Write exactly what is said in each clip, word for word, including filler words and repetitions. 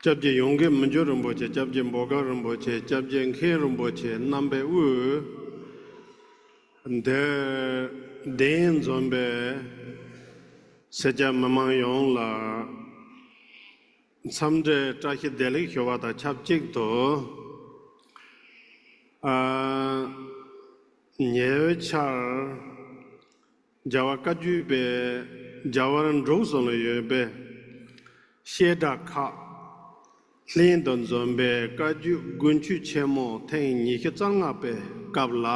སྐྱབས་རྗེ་ཡོངས་དགེ་མི་འགྱུར་རིན་པོ་ཆེ། སྐྱབས་རྗེ་འབོ་དཀར་རིན་པོ་ཆེ། སྐྱབས་རྗེ་མཁན་རིན་པོ་ཆེ་རྣམ་པའི་དབུས། འདིར་གདན་འཛོམས་པའི་སེར་སྐྱ་མི་མང་ཡོངས་ལ་འཚམས་འདྲིའི་བཀྲ་ཤིས་བདེ་ལེགས་ཞུ་བ་དང་ཆབས་ཅིག་ཏུ། ཨ། ཉེ་བའི་ཆར་རྒྱལ་བ་བཀའ་བརྒྱུད་པའི་རྒྱལ་བ་རིན་པོ་ཆེ་ལ་ཡོད་པའི་བཤད་གྲྭ་ཁག་ལྷན་དུ་འཛོམས་པའི་བཀའ་བརྒྱུད་དགུན་ཆོས་ཆེན་མོ་ཐེངས་ཉི་ཤུ་རྩ་ལྔ་པའི་སྐབས་ལ།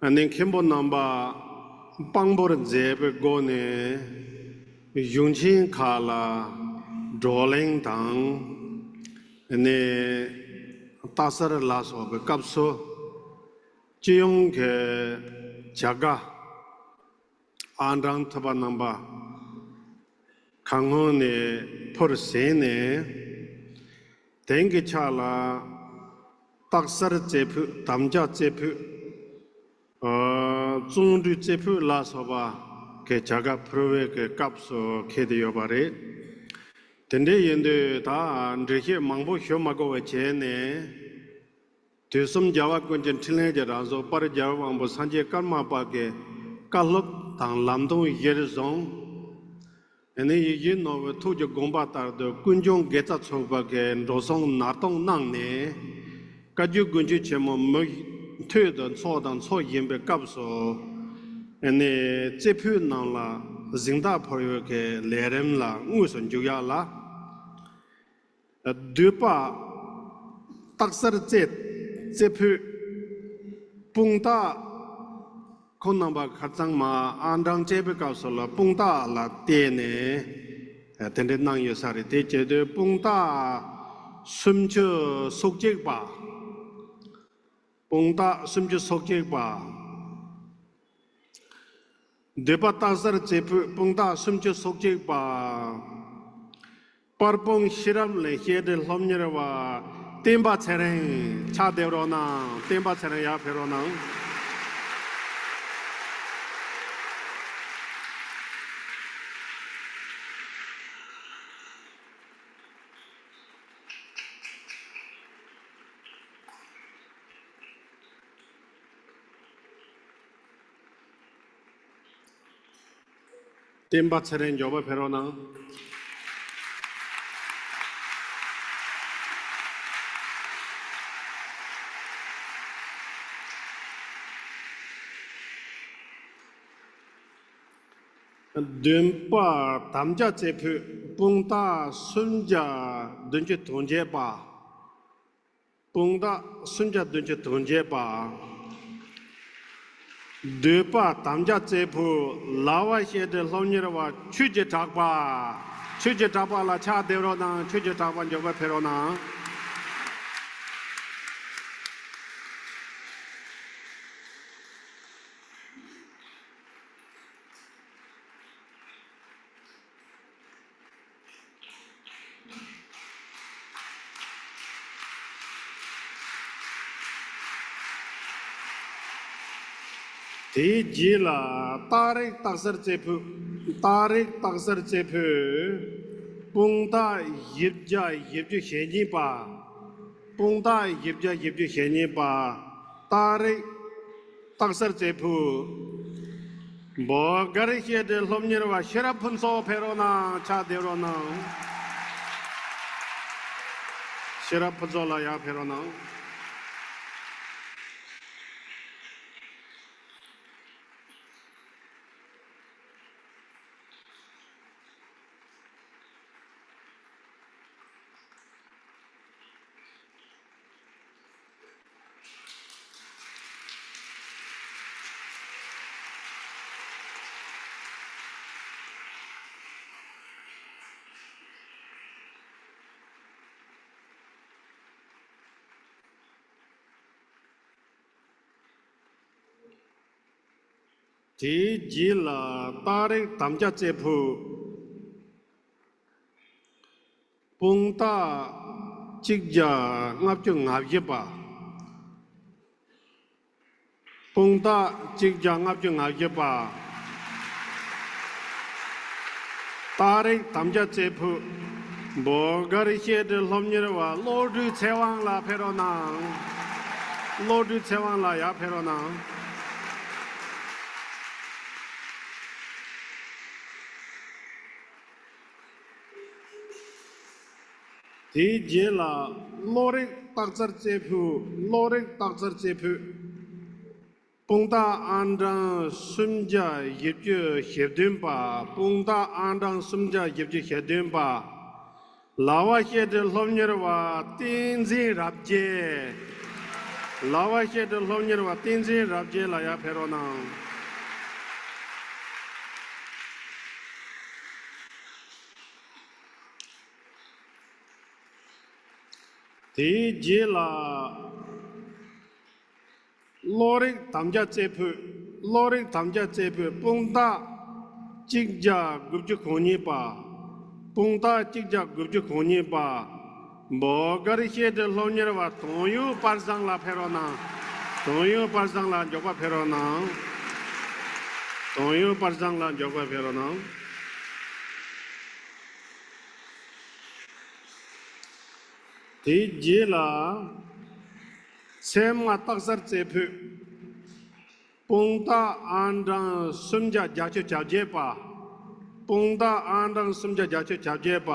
ཨ་ནི་མཁན་པོ་རྣམ་པ་དཔང་པོར་མཛད་པའི་སྒོ་ནས་གཞུང་ཆེན་ཁག་ལ་བགྲོ་གླེང་དང་། ཨ་ནི་རྟགས་གསལ་ལ་སོགས་པའི་སྐབས་སུ། སྤྱི་ཡོངས་ཀྱི་བྱ་དགའ་ཨང་གྲངས་ཐོབ་པ་རྣམ་པ་གང་སྔོན་ནས་ཕུལ་ཟིན་ནས། དེང་གི་ཆ་ལ་རྟགས་གསལ་རྩེ་ཕུད། དམ་བཅའ་རྩེ་ཕུད། ཨ། བརྩོན་འགྲུས་རྩེ་ཕུད་ལ་སོགས་པ་གི་བྱ་དགའ་ཕུལ་བའི་གི་སྐབས་སུ་འཁེལ་ཏེ་ཡོད་པ་རེད། དེ་འདྲ་ཡིན་དུས་ད་འགྲེལ་བཤད་མང་པོ་ཞུ་མ་དགོས་པ་བྱས་ནས། དུས་གསུམ་རྒྱལ་བ་ཀུན་གྱི་འཕྲིན་ལས་ཀྱི་རང་གཟུགས། དཔལ་རྒྱལ་བའི་དབང་པོ་སངས་རྒྱས་ཀརྨ་པ་གི་བཀའ་སློབ་དང་ལམ་སྟོན་གཞིར་བཟུང་། ཨ་ནི་ཡིད་བཞིན་ནོར་བུའི་ཐུགས་ཀྱི་དགོངས་པ་ལྟར་དུ་ཀུན་འབྱུང་དགེ་རྩ་ཚོགས་པ་གིས་འགྲོ་སོང་ནར་གཏོང་གནང་ནས། བཀའ་བརྒྱུད་དགུན་ཆོས་ཆེན་མོ་མུ་མཐུད་དུ་འཚོགས་དང་འཚོགས་བཞིན་པའི་སྐབས་སུ། ཨ་ནི་རྩེ་ཕུད་ནང་ལ་གཟེངས་རྟགས་ཕུལ་ཡོད་ཀྱི་ལས་རིམ་ལ་དངོས་སུ་འཇུག་ཡག་ལ། འདུས་པ་རྟགས་གསལ་རྩེ་རྩེ་ཕུད། དཔང་རྟགས། ཁོང་རྣམ་པ་ཁ་ཚང་མ་ཨང་གྲངས་བཅད་པའི་སྐབས་སུ་ལ་དཔང་རྟགས་ལ་བརྟེན་ནས་དེ་འདྲའི་གནང་ཡོད་ས་རེད། དེ་བྱེད་དུས་དཔང་རྟགས་སུམ་ཅུ་སོ་གཅིག་པ། དཔང་རྟགས་སུམ་ཅུ་སོ་གཅིག་པ། འདུས་པ་རྟགས་གསལ་རྩེ་ཕུད། དཔང་རྟགས་སུམ་ཅུ་སོ་གཅིག་པ། དཔལ་སྤུངས་ཤེས་རབ་གླིང་བཤད་གྲྭའི་སློབ་གཉེར་བ་བསྟན་པ་ཚེ་རིང་། ཕྱག་འདེབས་རོགས་གནང་། བསྟན་པ་ཚེ་རིང་ཡར་ཕེབས་རོགས་གནང་། བསྟན་པ་ཚེ་རིང་མགྱོགས་པོ་ཕེབས་རོགས་གནང་། འདུས་པ་དམ་བཅའ་རྩེ་ཕུད། དཔང་རྟགས་སུམ་བརྒྱ་བདུན་ཅུ་དོན་བརྒྱད་པ། དཔང་རྟགས་སུམ་བརྒྱ་བདུན་ཅུ་དོན་བརྒྱད་པ། འདུས་པ་དམ་བཅའ་རྩེ་ཕུད། ལག་པ་བཤད་གྲྭའི་སློབ་གཉེར་བ་ཆོས་ཀྱི་གྲགས་པ། ཆོས་ཀྱི་གྲགས་པ་ལ་ཕྱག་འདེབས་རོགས་གནང་། ཆོས་ཀྱི་གྲགས་པ་མགྱོགས་པོ་ཕེབས་རོགས་གནང་། དེའི་རྗེས་ལ་རྟགས་རིགས་རྟགས་གསལ་རྩེ་ཕུད། རྟགས་རིགས་རྟགས་གསལ་རྩེ་ཕུད། དཔང་རྟགས་བཞི་བརྒྱ་བཞི་བཅུ་ཞེ་གཉིས་པ། དཔང་རྟགས་བཞི་བརྒྱ་བཞི་བཅུ་ཞེ་གཉིས་པ། རྟགས་རིགས་རྟགས་གསལ་རྩེ་ཕུད། འབོ་དཀར་བཤད་གྲྭའི་སློབ་གཉེར་བ་ཤེས་རབ་ཕུན་ཚོགས་ཕེབས་རོགས་གནང་། ཕྱག་འདེབས་རོགས་གནང་། ཤེས་རབ་ཕུན་ཚོགས་ལགས་ཡར་ཕེབས་རོགས་གནང་། དེའི་རྗེས་ལ་རྟགས་རིགས་དམ་བཅའ་རྩེ་ཕུད། དཔང་རྟགས་གཅིག་བརྒྱ་ལྔ་བཅུ་ང་བཞི་པ། དཔང་རྟགས་གཅིག་བརྒྱ་ལྔ་བཅུ་ང་བཞི་པ། རྟགས་རིགས་དམ་བཅའ་རྩེ་ཕུད། འབོ་དཀར་བཤད་སྒྲུབ་སློབ་གཉེར་བ་བློ་གྲོས་ཚེ་དབང་ལགས་ཕེབས་རོགས་གནང་། བློ་གྲོས་ཚེ་དབང་ལགས་ཡར་ཕེབས་རོགས་གནང་། དེའི་རྗེས་ལ་བློ་རིག་སྟག་འཚེར་རྩེ་ཕུད། བློ་རིག་སྟག་འཚེར་རྩེ་ཕུད། དཔུང་རྟགས་ཨང་གྲངས་སུམ་བརྒྱ་བཞི་བཅུ་ཞེ་བདུན་པ། དཔུང་རྟགས་ཨང་གྲངས་སུམ་བརྒྱ་བཞི་བཅུ་ཞེ་བདུན་པ། ལག་པ་བཤད་སྒྲུབ་སློབ་གཉེར་བ་བསྟན་འཛིན་རབ་རྒྱས། ལག་པ་བཤད་སྒྲུབ་སློབ་གཉེར་བ་བསྟན་འཛིན་རབ་རྒྱས་ལགས་ཡར་ཕེབས་རོགས་གནང་། དེའི་རྗེས་ལ། བློ་རིག་དམ་བཅའ་རྩེ་ཕུད། བློ་རིག་དམ་བཅའ་རྩེ་ཕུད། དཔུང་རྟགས་གཅིག་བརྒྱ་དགུ་བཅུ་གོ་གཉིས་པ། དཔུང་རྟགས་གཅིག་བརྒྱ་དགུ་བཅུ་གོ་གཉིས་པ། འབོ་དཀར་བཤད་སྒྲུབ་སློབ་གཉེར་བ་དོན་ཡོད་པར་བཟང་ལགས་ཕེབས་རོགས་གནང་། དོན་ཡོད་པར་བཟང་ལགས་མགྱོགས་པ་ཕེབས་རོགས་གནང་། དོན་ཡོད་པར་བཟང་ལགས་མགྱོགས་པ་ཕེབས་རོགས་གནང་། དེའི་རྗེས་ལ། ཚད་མ་སྟག་འཚེར་རྩེ་ཕུད། དཔུང་རྟགས་ཨང་གྲངས་སུམ་བརྒྱ་བརྒྱད་ཅུ་གྱ་བརྒྱད་པ། དཔུང་རྟགས་ཨང་གྲངས་སུམ་བརྒྱ་བརྒྱད་ཅུ་གྱ་བརྒྱད་པ།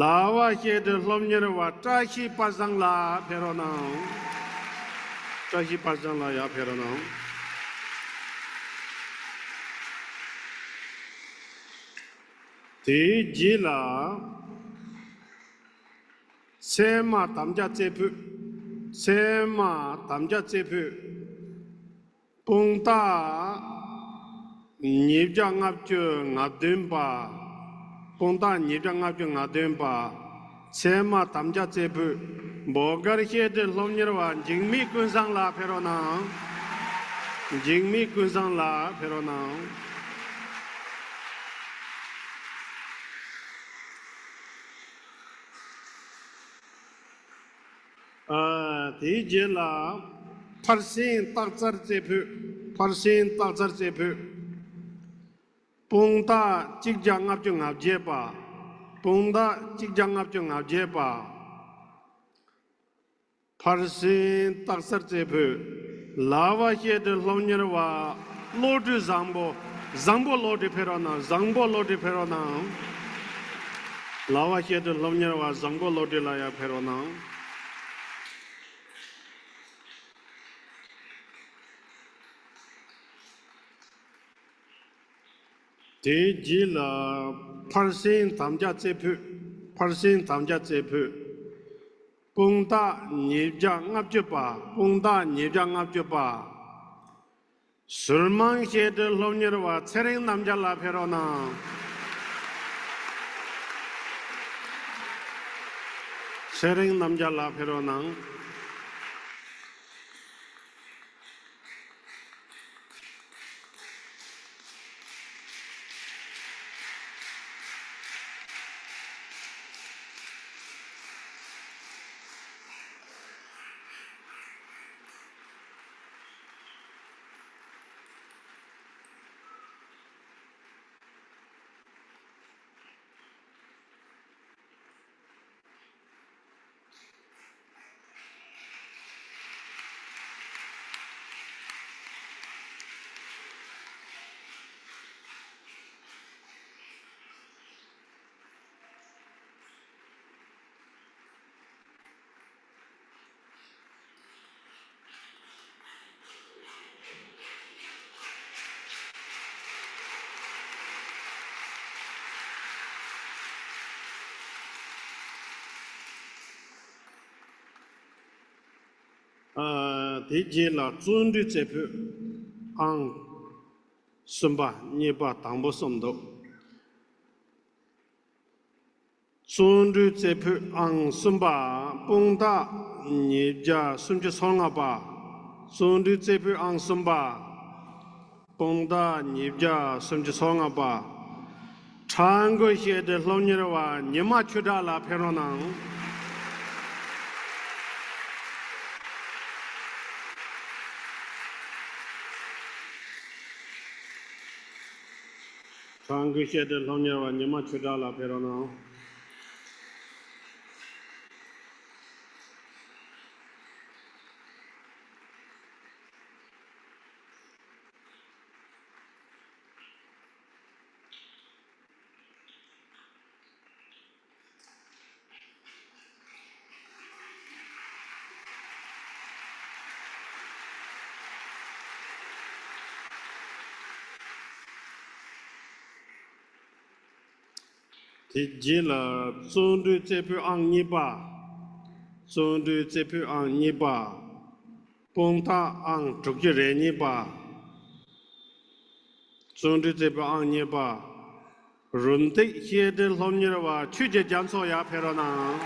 ལག་པ་བཤད་སྒྲུབ་སློབ་གཉེར་བ་བཀྲ་ཤིས་པ་བཟང་ལགས་ཕེབས་རོགས་གནང་། བཀྲ་ཤིས་པ་བཟང་ལགས་ཡར་ཕེབས་རོགས་གནང་། དེའི་རྗེས་ལ། ཚད་མ་དམ་བཅའ་རྩེ་ཕུད། ཚད་མ་དམ་བཅའ་རྩེ་ཕུད། དཔུང་རྟགས་ཉིས་བརྒྱ་ལྔ་བཅུ་ང་བདུན་པ། དཔུང་རྟགས་ཉིས་བརྒྱ་ལྔ་བཅུ་ང་བདུན་པ། ཚད་མ་དམ་བཅའ་རྩེ་ཕུད། འབོ་དཀར་བཤད་སྒྲུབ་སློབ་གཉེར་བ་འཇིགས་མེད་ཀུན་བཟང་ལགས་ཕེབས་རོགས་གནང་། འཇིགས་མེད་ཀུན་བཟང་ལགས་ཕེབས་རོགས་གནང་། ཨ། དེའི་རྗེས་ལ། ཕར་ཕྱིན་སྟག་འཚེར་རྩེ་ཕུད། ཕར་ཕྱིན་སྟག་འཚེར་རྩེ་ཕུད། དཔུང་རྟགས་གཅིག་བརྒྱ་ལྔ་བཅུ་ང་བརྒྱད་པ། དཔུང་རྟགས་གཅིག་བརྒྱ་ལྔ་བཅུ་ང་བརྒྱད་པ། ཕར་ཕྱིན་སྟག་འཚེར་རྩེ་ཕུད། ལག་པ་བཤད་སྒྲུབ་སློབ་གཉེར་བ་བློ་གྲོས་བཟང་པོ། བཟང་པོ་བློ་གྲོས་ཕེབས་རོགས་གནང་། བཟང་པོ་བློ་གྲོས་ཕེབས་རོགས་གནང་། ལག་པ་བཤད་སྒྲུབ་སློབ་གཉེར་བ་བཟང་པོ་བློ་གྲོས་ལགས་ཡར་ཕེབས་རོགས་གནང་། དེའི་རྗེས་ལ། ཕར་ཕྱིན་དམ་བཅའ་རྩེ་ཕུད། ཕར་ཕྱིན་དམ་བཅའ་རྩེ་ཕུད། དཔུང་རྟགས་ཉིས་བརྒྱ་ལྔ་བཅུ་པ། དཔུང་རྟགས་ཉིས་བརྒྱ་ལྔ་བཅུ་པ། ཟུར་མང་བཤད་སྒྲུབ་སློབ་གཉེར་བ་ཚེ་རིང་རྣམ་རྒྱལ་ལགས་ཕེབས་རོགས་གནང་། ཚེ་རིང་རྣམ་རྒྱལ་ལགས་ཕེབས་རོགས་གནང་། ཨ། དེའི་རྗེས་ལ་བརྩོན་འགྲུས་རྩེ་ཕུད། ཨང་གསུམ་པ། གཉིས་པ། དང་པོ་གསུམ་འདུག་བརྩོན་འགྲུས་རྩེ་ཕུད་ཨང་གསུམ་པ། དཔུང་རྟགས་ཉིས་བརྒྱ་སུམ་ཅུ་སོ་ལྔ་པ། བརྩོན་འགྲུས་རྩེ་ཕུད་ཨང་གསུམ་པ། དཔུང་རྟགས་ཉིས་བརྒྱ་སུམ་ཅུ་སོ་ལྔ་པ། ཁྲ་འགུ་བཤད་སྒྲུབ་སློབ་གཉེར་བ་ཉི་མ་ཆོས་གྲགས་ལགས་ཕེབས་རོགས་གནང་། ཁྲ་འགུ་བཤད་སྒྲུབ་སློབ་གཉེར་བ་ཉི་མ་ཆོས་གྲགས་ལགས་ཕེབས་རོགས་གནང་། དེ་རྗེས་ལ་བརྩོན་འགྲུས་རྩེ་ཕུད་ཨང་གཉིས་པ། བརྩོན་འགྲུས་རྩེ་ཕུད་ཨང་གཉིས་པ། དཔང་རྟགས་ཨང་དྲུག་ཅུ་རེ་གཉིས་པ། བརྩོན་འགྲུས་རྩེ་ཕུད་ཨང་གཉིས་པ། རུམ་བཏེག་བཤད་གྲྭའི་སློབ་གཉེར་བ་ཆོས་ཀྱི་རྒྱ་མཚོ། ཡར་ཕེབས་རོགས་གནང་།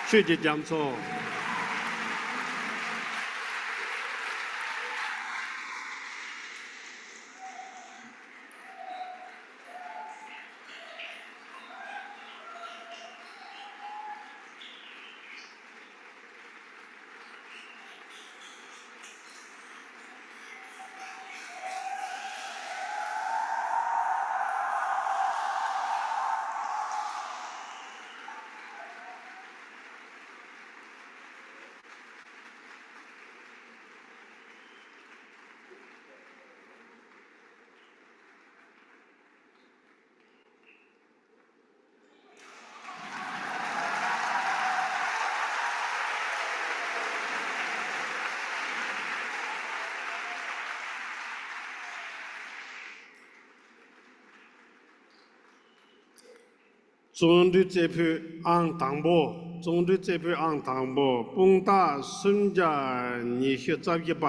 ཆོས་ཀྱི་རྒྱ་མཚོ། བརྩོན་འགྲུས་རྩེ་ཕུད་ཨང་དང་པོ། བརྩོན་འགྲུས་རྩེ་ཕུད་ཨང་དང་པོ། དཔང་རྟགས་སུམ་བརྒྱ་ཉི་ཤུ་རྩ་བཞི་པ།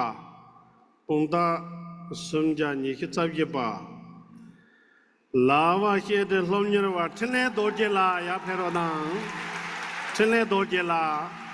དཔང་རྟགས་སུམ་བརྒྱ་ཉི་ཤུ་རྩ་བཞི་པ། ལག་པར་བཤད་གྲྭའི་སློབ་གཉེར་བ་འཕྲིན་ལས་རྡོ་རྗེ་ལགས། ཡར་ཕེབས་རོགས་གནང་། འཕྲིན་ལས་རྡོ་རྗེ་ལགས།